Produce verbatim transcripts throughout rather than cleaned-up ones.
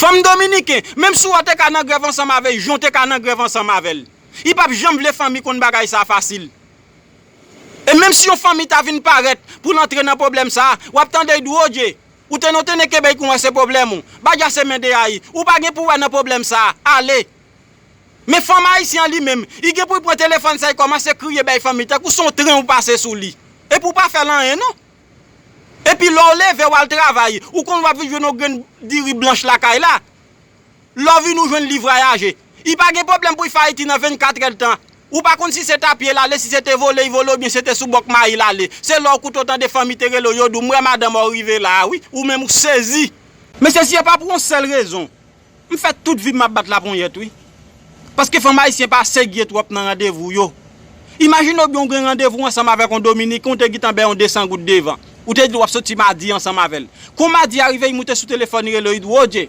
Fanm dominiken, menm si w te ka nan grèv ansanm avè l, jan w te ka nan grèv ansanm avè l. Li p ap janm vle fanmi konn bagay sa fasil. E menm si yon fanmi ta vin parèt pou l antre nan pwoblèm sa a, w ap tande l di w, "Odje, ou te non tene kenbe l kou wè se pwoblèm ou. Badja se men de a yi. Ou pa gen pou wè nan pwoblèm sa a. Ale." Men fanm ayisyen an li menm, li gen pou l pran telefòn sa, li kòmanse kriye bay fanmi, tankou se yon tren ou pase sou li. Epi w pa fè l anyen non. Epi lè w leve, w al travay, ou konn w ap vin jwenn yon grenn diri blanch lakay la. Lè w vin ou jwenn li vwayaje. Li pa gen pwoblèm pou l fè Ayiti nan vennkat èdtan. Ou pa konn si se t a pye l ale, si se te vole l vole oubyen se te sou bòk mayi l ale. Se lè w koute w tande fanmi te rele w, yo di w, "M wè madanm ou rive la a wi." Ou menm ou sezi. Mesye, si se pa pou yon sèl rezon, m fè tout vi m m ap bat laponyèt wi. Paske fanm ayisyen pa serye twòp nan randevou yo. Imajine w byen w gen randevou ansanm avèk yon dominiken, ou te gentan bay yon de san goud devan. Ou te di l w ap soti madi ansanm avè l. Kou madi a rive, li moute sou telefòn, li rele w, li di w, "Odje,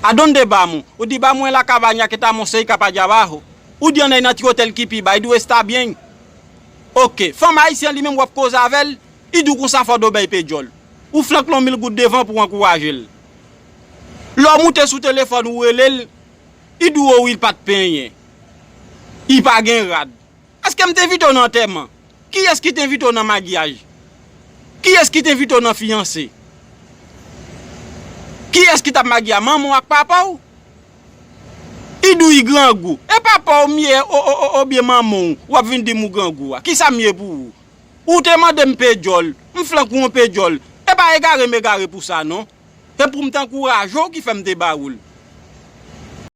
a dónde ba mwen?" Ou di, "Ba mwen en la cabaña que estamos cerca para allá abajo." Ou di, "Ann al nan ti otèl ki pi ba." Li di w, "Está bien." Oke, fanm ayisyen li menm w ap koze avè l, li di w konsa fò w bay pe djòl. Ou flanke l yon mil goud devan pou w ankouraje l. Lè w moute sou telefòn ou rele l, li di w wi l pa t penyen. Li pa gen rad. Èske m te envite w nan antèman? Kiyès ki te envite w nan maryaj? Kiyès ki te envite w nan fiyanse? Kiyès ki t ap marye a? Manman w ak papa w? Li di w li grangou. E papa w m ye o, o, o, oubyen manman w, w ap vin di m ou grangou a? Kisa m ye pou ou? Ou te mande m pe djòl, m flanke w yon pe djòl. E pa egare m egare pou sa non. Se pou m t ankouraje w ki fè m te ba ou l.